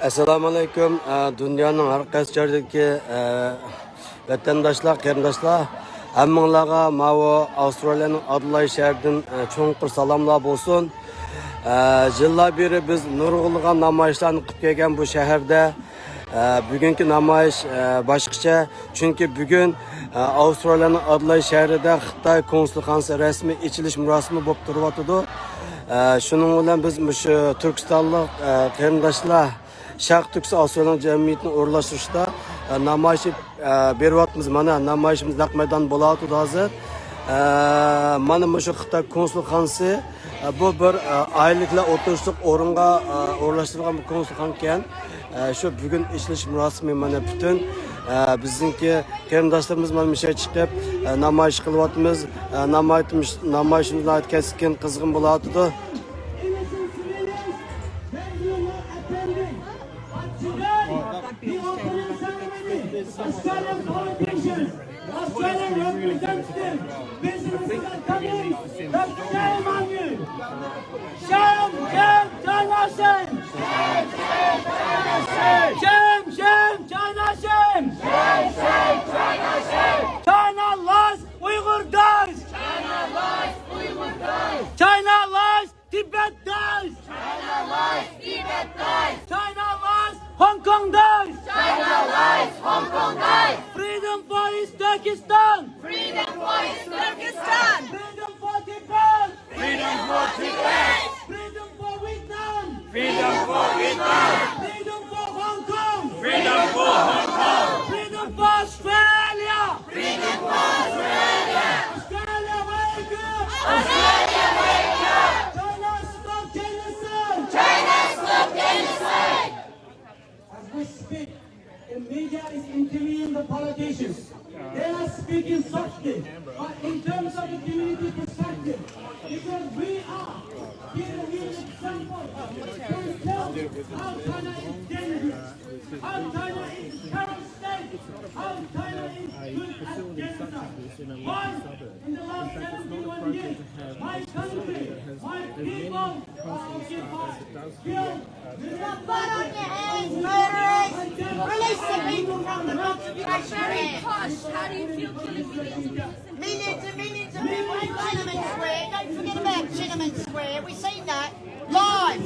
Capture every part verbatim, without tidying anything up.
ئەسسالامۇئەلەيكۇم، ئە، دۇنيانىڭ ھەر قايسى جايىدىكى، ئە، ۋەتەنداشلار، قېرىنداشلار، ھەممىڭلارغا ماۋۇ ئاۋسترالىيەنىڭ ئادېلايد شەھىرىدىن، ئە، چوڭقۇر سالاملار بولسۇن. ئە، يىللار بېرى بىز نۇرغۇنلىغان نامايىشلارنى قىلىپ كەلگەن بۇ شەھەردە. ئە، بۈگۈنكى نامايىش، ئە، باشقىچە. چۈنكى بۈگۈن، ئە، ئاۋسترالىيەنىڭ ئادېلايد شەھىرىدە خىتاي كونسۇلخانىسى رەسمىي ئېچىلىش مۇراسىمى بولۇپ تۇرۇۋاتىدۇ. ئە، شۇنىڭ بىلەن بىز مۇشۇ تۈركىستانلىق، ئە، قېرىنداشلار، شەرقىي تۈركىستان ئاۋسترالىيە جەمئىيىتىنى ئورۇنلاشتۇرۇشتا، ئە، نامايىش، ئە، بېرىۋاتىمىز. مانا نامايىشىمىز نەق مەيداندا بولۇۋاتىدۇ ھازىر. ئە، مانا مۇشۇ خىتاي كونسۇلخانىسى، ئە، بۇ بىر، ئە، ئائىلىلىكلەر ئولتۇرۇشلۇق ئورۇنغا، ئە، ئورۇنلاشتۇرۇلغان بىر كونسۇلخانىكەن. ئە، شۇ بۈگۈن ئېچىلىش مۇراسىمى مانا پۈتۈن، ئە، بىزنىڭكى قېرىنداشلىرىمىز مانا مۇشۇ يەرگە چىقىپ، ئە، نامايىش قىلىۋاتىمىز. ئە، نامايىش-، نامايىشىمىز ناھايىتى كەسكىن، قىزغىن بولۇۋاتىدۇ. Australian politicians, Australian representatives, business companies, the shame on you. Shame, shame, China shame. Shame, shame, China shame. China lies, Uyghur dies. China lies, Tibet dies. China lies, Tibet dies. China lies, Hong Kong dies. China lies, Hong Kong dies. Freedom for East Turkestan. Freedom for East Turkestan. Freedom for Tibet. Freedom for Tibet. Freedom for Vietnam. Freedom for Vietnam. Freedom for Hong Kong. Freedom for Hong Kong. Freedom for Australia. Freedom for Australia. Australia, wake up. Australia, wake up. China, stop genocide. China, stop genocide. As we speak, the media is interviewing the politicians. They are speaking softly, but in terms of the community perspective, because we are giving you examples, can tell how China is dangerous, how China is a terror state, how China is good at genocide. Why, in the last seventy-one years, my country, my people are occupied, killed, Release the people from the concentration camp. Millions and millions of people in Tiananmen Square. Don't forget about Tiananmen Square. We've seen that. Live.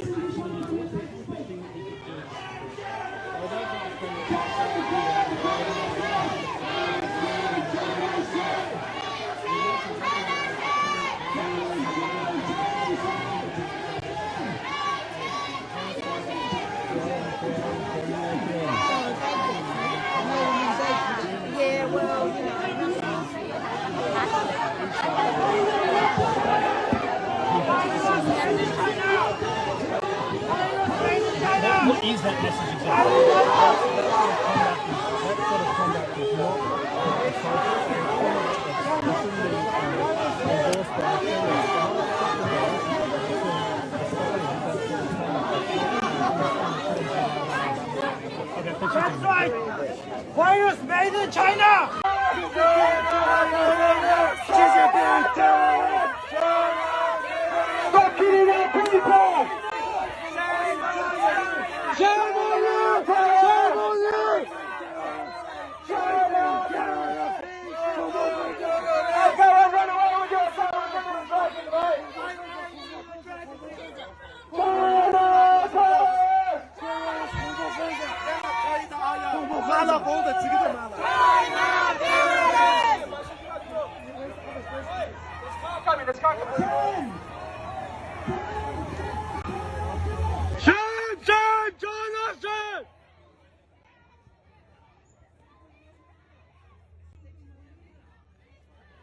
What is that message exactly? That sort of conduct is not acceptable. It's endorsed by That's right. Virus made in China. Stop killing our people. Shame on you. Shame on you. Shame on you. Go and run away with your son.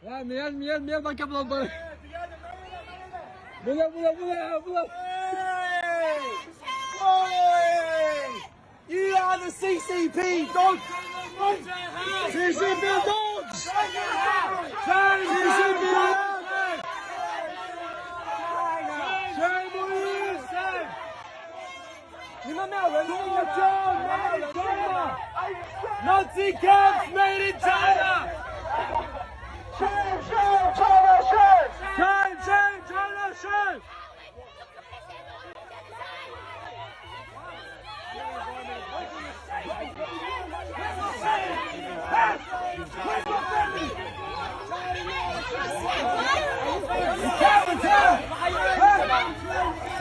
لا، ميال، ميال، ميال، ما كملوا الضرب. بلا، بلا، بلا، بلا. You are the C C P dogs. C C P dogs. Shame, C C P dogs. Shame on you. Nazi camps made in China! Shame, shame, China, shame! Shame, shame, China, shame!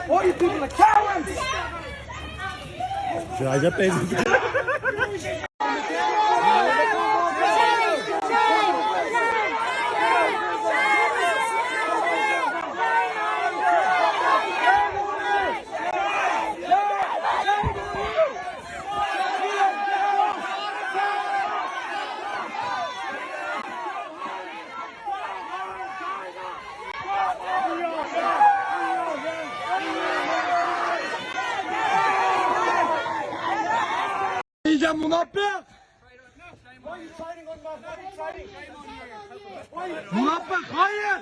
All you people are cowards! Should I jump in? Munafık! Munafık, hayır!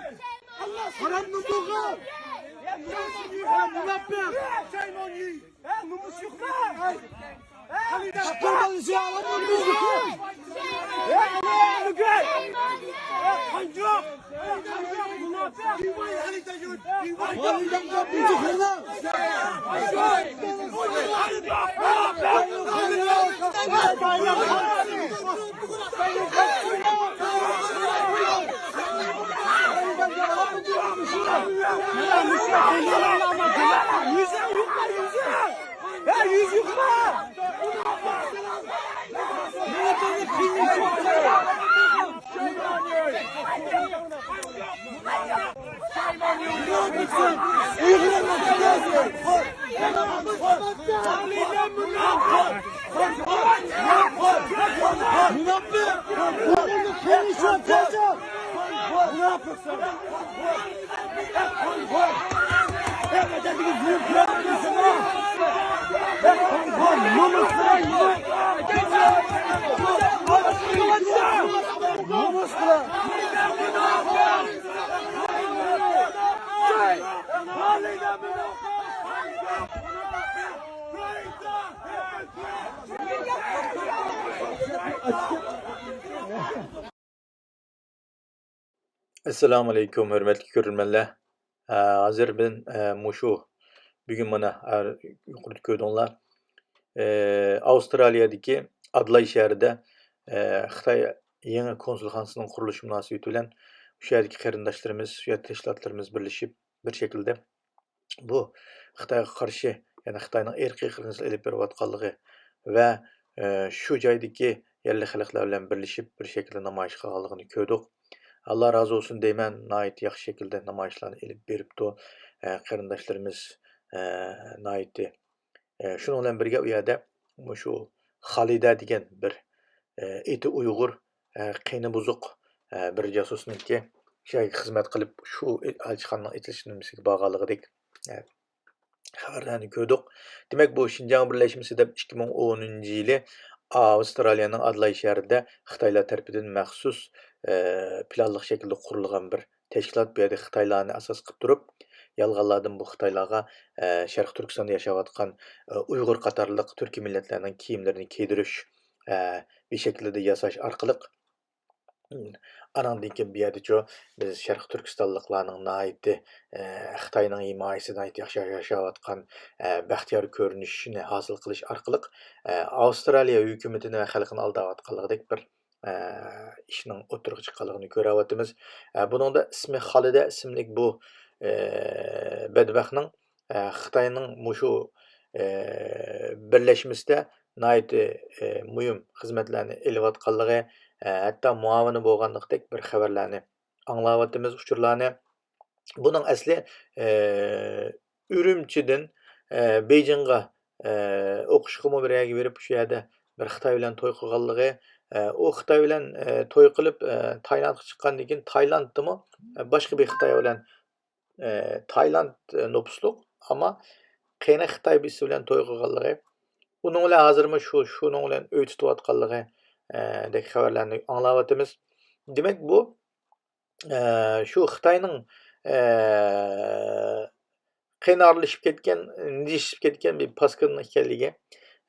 Haram munafık! Munafık! Shame on you! Shame on you! Shame on you! ئەسسالامۇئەلەيكۇم، ھۆرمەتلىك كۆرۈرمەنلەر. ھە، ھازىر مەن، ھە، مۇشۇ بۈگۈن مانا، ھە، يۇقىرىدا كۆردۈڭلار. ئە، ئاۋسترالىيەدىكى ئادلاي شەھىرىدە، ئە، خىتاي يېڭى كونسۇلخانىسىنىڭ قۇرۇلۇشى مۇناسىۋىتى بىلەن شۇ يەردىكى قېرىنداشلىرىمىز، شۇ يەردىكى تەشكىلاتلىرىمىز بىرلىشىپ، بىر شەكىلدە بۇ خىتايغا قارشى، يەنى خىتاينىڭ ئىرقىي قىرغىنچىلىق ئېلىپ بېرىۋاتقانلىقى ۋە، ئە، شۇ جايدىكى يەرلىك خەلقلەر بىلەن بىرلىشىپ بىر شەكىلدە نامايىش قىلغانلىقىنى كۆردۇق. ئاللا رازى بولسۇن دەيمەن، ناھايىتى ياخشى شەكىلدە نامايىشلارنى ئېلىپ بېرىپتۇ. ئە، قېرىنداشلىرىمىز، ئە، ناھايىتى، ئە، شۇنىڭ بىلەن بىرگە ئۇ يەردە مۇشۇ خالىدە دېگەن بىر، ئە، ئېتى ئۇيغۇر، ئە، قېنى بۇزۇق، ئە، بىر جاسۇسنىڭكى شۇ يەرگە خىزمەت قىلىپ، شۇ ئەلچىخانىنىڭ ئېچىلىش نېمىسىگە بارغانلىقىدەك، ئە، خەۋەرلەرنى كۆردۇق. دېمەك، بۇ شىنجاڭ بىرلەشمىسى دەپ ئىككى مىڭ ئونىنچى يىلى ئاۋسترالىيەنىڭ ئادلاي شەھىرىدە خىتايلار تەرىپىدىن مەخسۇس، ئە، پىلانلىق شەكىلدە قۇرۇلغان بىر تەشكىلات. بۇ يەردە خىتايلارنى ئاساس قىلىپ تۇرۇپ، يالغانلاردىن بۇ خىتايلارغا، ئە، شەرقىي تۈركىستاندا ياشاۋاتقان، ئە، ئۇيغۇر قاتارلىق تۈركىي مىللەتلەرنىڭ كىيىملىرىنى كىيدۈرۈش، ئە، بىر شەكىلدە ياساش ئارقىلىق، ئاناندىن كېيىن بۇ يەردىچۇ بىز شەرقىي تۈركىستانلىقلارنىڭ ناھايىتى، ئە، خىتاينىڭ ھىمايىسىدە ناھايىتى ياخشى ياشاۋاتقان، ئە، بەختىيار كۆرۈنۈشىنى ھاسىل قىلىش ئارقىلىق، ئە، ئاۋسترالىيە ھۆكۈمىتىنى ۋە خەلقىنى ئالداۋاتقانلىقىدەك بىر، ئە، ئىشنىڭ ئوتتۇرىغا چىققانلىقىنى كۆرۈۋاتىمىز. ئە، بۇنىڭدا ئىسمى خالىدە ئىسىملىك بۇ، ئە، بەدبەختنىڭ، ئە، خىتاينىڭ مۇشۇ، ئە، بىرلەشمىسىدە ناھايىتى، ئە، مۇھىم خىزمەتلەرنى ئېلىۋاتقانلىقى، ئە، ھەتتا مۇئاۋىنى بولغانلىقتەك بىر خەۋەرلەرنى ئاڭلاۋاتىمىز، ئۇچۇرلارنى. بۇنىڭ ئەسلى، ئە، ئۈرۈمچىدىن، ئە، بېيجىڭغا، ئە، ئوقۇشقىمۇ بىر يەرگە بېرىپ، شۇ يەردە بىر خىتاي بىلەن توي قىلغانلىقى، ئە، ئۇ خىتاي بىلەن، ئە، توي قىلىپ، ئە، تايلاندقا چىققاندىن كېيىن، تايلاندتىمۇ، ئە، باشقا بىر خىتاي بىلەن، ئە، تايلاند، ئە، نوپۇسلۇق، ئەمما قېنى خىتاي بىرسى بىلەن توي قىلغانلىقى، ئۇنىڭ بىلەن ھازىرمۇ شۇ، شۇنىڭ بىلەن ئۆي تۇتۇۋاتقانلىقى، ئە، دەك خەۋەرلەرنى ئاڭلاۋاتىمىز. دېمەك، بۇ، ئە، شۇ خىتاينىڭ، ئە، قېنى ئارىلىشىپ كەتكەن، نىجىسلىشىپ كەتكەن بىر پاسكىنا ئىكەنلىكى،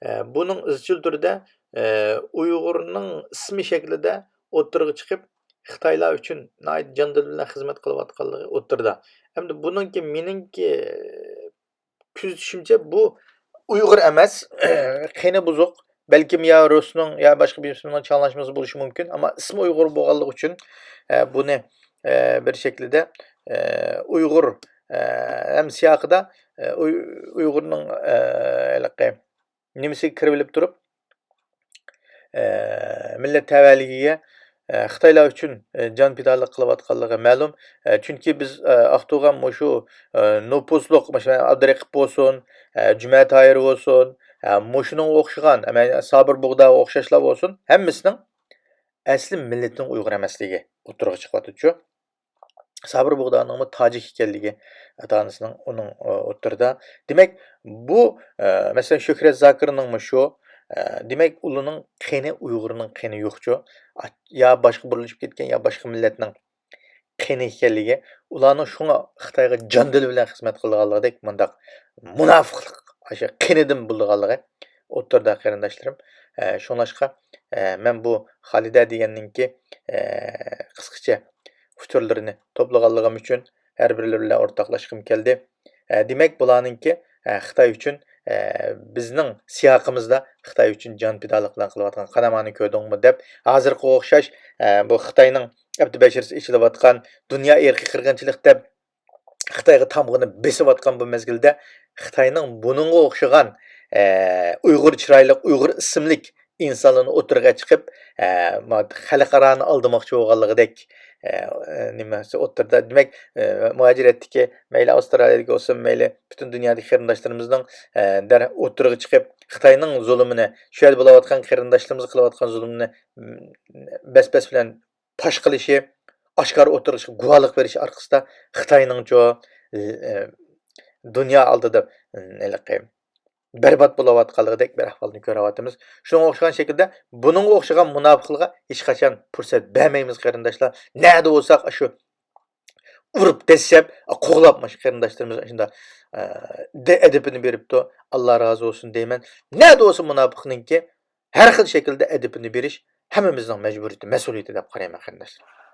ئە، بۇنىڭ ئىزچىل تۈردە، ئە، ئۇيغۇرنىڭ ئىسمى شەكلىدە ئوتتۇرىغا چىقىپ، خىتايلار ئۈچۈن ناھايىتى جان دىل بىلەن خىزمەت قىلىۋاتقانلىقى ئوتتۇرىدا. ئەمدى بۇنىڭكى مېنىڭكى كۆزىتىشىمچە، بۇ ئۇيغۇر ئەمەس، قېنى بۇزۇق، بەلكىم يا رۇسنىڭ، يا باشقا بىر ئىسمىنىڭ چاڭلاشمىسى بولۇشى مۇمكىن، ئەمما ئىسمى ئۇيغۇر بولغانلىقى ئۈچۈن، ئە، بۇنى، ئە، بىر شەكىلدە، ئە، ئۇيغۇر، ئە، ھەم سىياقىدا، ئە، ئۇي-، ئۇيغۇرنىڭ، ئە، ھېلىقى نېمىسىگە كىرىۋېلىپ تۇرۇپ، ئە، مىللەت تەۋەلىكىگە، ئە، خىتايلار ئۈچۈن، ئە، جان پىدالىق قىلىۋاتقانلىقى مەلۇم. ئە، چۈنكى بىز، ئە، ئاختۇرغان مۇشۇ، ئە، نوپۇزلۇق، مەسىلەن، ئابدۇرېقىپ بولسۇن، ئە، جۈمە تاھىر بولسۇن، ئە، مۇشۇنىڭغا ئوخشىغان، ئەمەلىي سابىر بۇغداغا ئوخشاشلار بولسۇن، ھەممىسىنىڭ ئەسلى مىللىتىنىڭ ئۇيغۇر ئەمەسلىكى ئوتتۇرىغا چىقىۋاتىدۇ. سابىر بۇغدانىڭمۇ تاجىك ئىكەنلىكى ئاتا-ئانىسىنىڭ ئۇنىڭ، ئوتتۇرىدا. دېمەك، بۇ، ئە، مەسىلەن، شۆھرەت زاكىرنىڭمۇ شۇ، ئە، دېمەك، ئۇلارنىڭ قېنى، ئۇيغۇرنىڭ قېنى يوقچۇ. ئا-، يا باشقا بۇرۇلۇشۇپ كەتكەن، يا باشقا مىللەتنىڭ قېنى ئىكەنلىكى، ئۇلارنىڭ شۇڭا خىتايغا جان دىلى بىلەن خىزمەت قىلىدىغانلىقىدەك مۇنداق مۇناپىقلىق، ئاشۇ قېنىدىن بولىدىغانلىقى ئوتتۇرىدا قېرىنداشلىرىم. ئە، شۇڭلاشقا، ئە، مەن بۇ خالىدە دېگەننىڭكى، ئە، قىسقىچە ئۇچۇرلىرىنى توپلىغانلىقىم ئۈچۈن ھەر بىرلىرى بىلەن ئورتاقلاشقۇم كەلدى. ئە، دېمەك، بۇلارنىڭكى، ئە، خىتاي ئۈچۈن، ئە، بىزنىڭ سىياقىمىزدا خىتاي ئۈچۈن جان پىدالىق بىلەن قىلىۋاتقان قارامانى كۆردۈڭمۇ دەپ، ھازىرقىغا ئوخشاش، ئە، بۇ خىتاينىڭ ئەپتى بەشىرىسى ئېچىلىۋاتقان، دۇنيا ئىرقىي قىرغىنچىلىق دەپ خىتايغا تامغىنى بېسىۋاتقان بۇ مەزگىلدە، خىتاينىڭ بۇنىڭغا ئوخشىغان، ئە، ئۇيغۇر چىرايلىق، ئۇيغۇر ئىسىملىك ئىنسانلارنى ئوتتۇرىغا چىقىپ، ئە، ما-، خەلقئارانى ئالدىماقچى بولغانلىقىدەك، ئە، نېمە، ئوتتۇرىدا، دېمەك، ئە، مۇھاجىرەتتىكى، مەيلى ئاۋسترالىيەدىكى بولسۇن، مەيلى پۈتۈن دۇنيادىكى قېرىنداشلىرىمىزنىڭ، ئە، دەر-، ئوتتۇرىغا چىقىپ، خىتاينىڭ زۇلۇمىنى، شۇ يەردە بولۇۋاتقان قېرىنداشلىرىمىزغا قىلىۋاتقان زۇلۇمىنى، م، بەس-بەس بىلەن پاش قىلىشى، ئاشكارا ئوتتۇرىغا چىقىپ گۇۋاھلىق بېرىشى ئارقىسىدا خىتاينىڭچۇ، ئە، دۇنيا ئالدىدا، ھېلىقى بەربات بولۇۋاتقانلىقىدەك بىر ئەھۋالنى كۆرۈۋاتىمىز. شۇنىڭغا ئوخشىغان شەكىلدە بۇنىڭغا ئوخشىغان مۇناپىقلارغا ھېچقاچان پۇرسەت بەرمەيمىز، قېرىنداشلار. نەدە بولساق، ئاشۇ ئۇرۇپ دەسسەپ، قوغلاپ، مۇشۇ قېرىنداشلىرىمىز شۇنداق، ئە، دە-، ئەدىپىنى بېرىپتۇ. ئاللا رازى بولسۇن دەيمەن. نەدە بولسا مۇناپىقنىڭكى ھەر خىل شەكىلدە ئەدىپىنى بېرىش ھەممىمىزنىڭ مەجبۇرىيىتى، مەسئۇلىيىتى دەپ قارايمەن، قېرىنداشلار.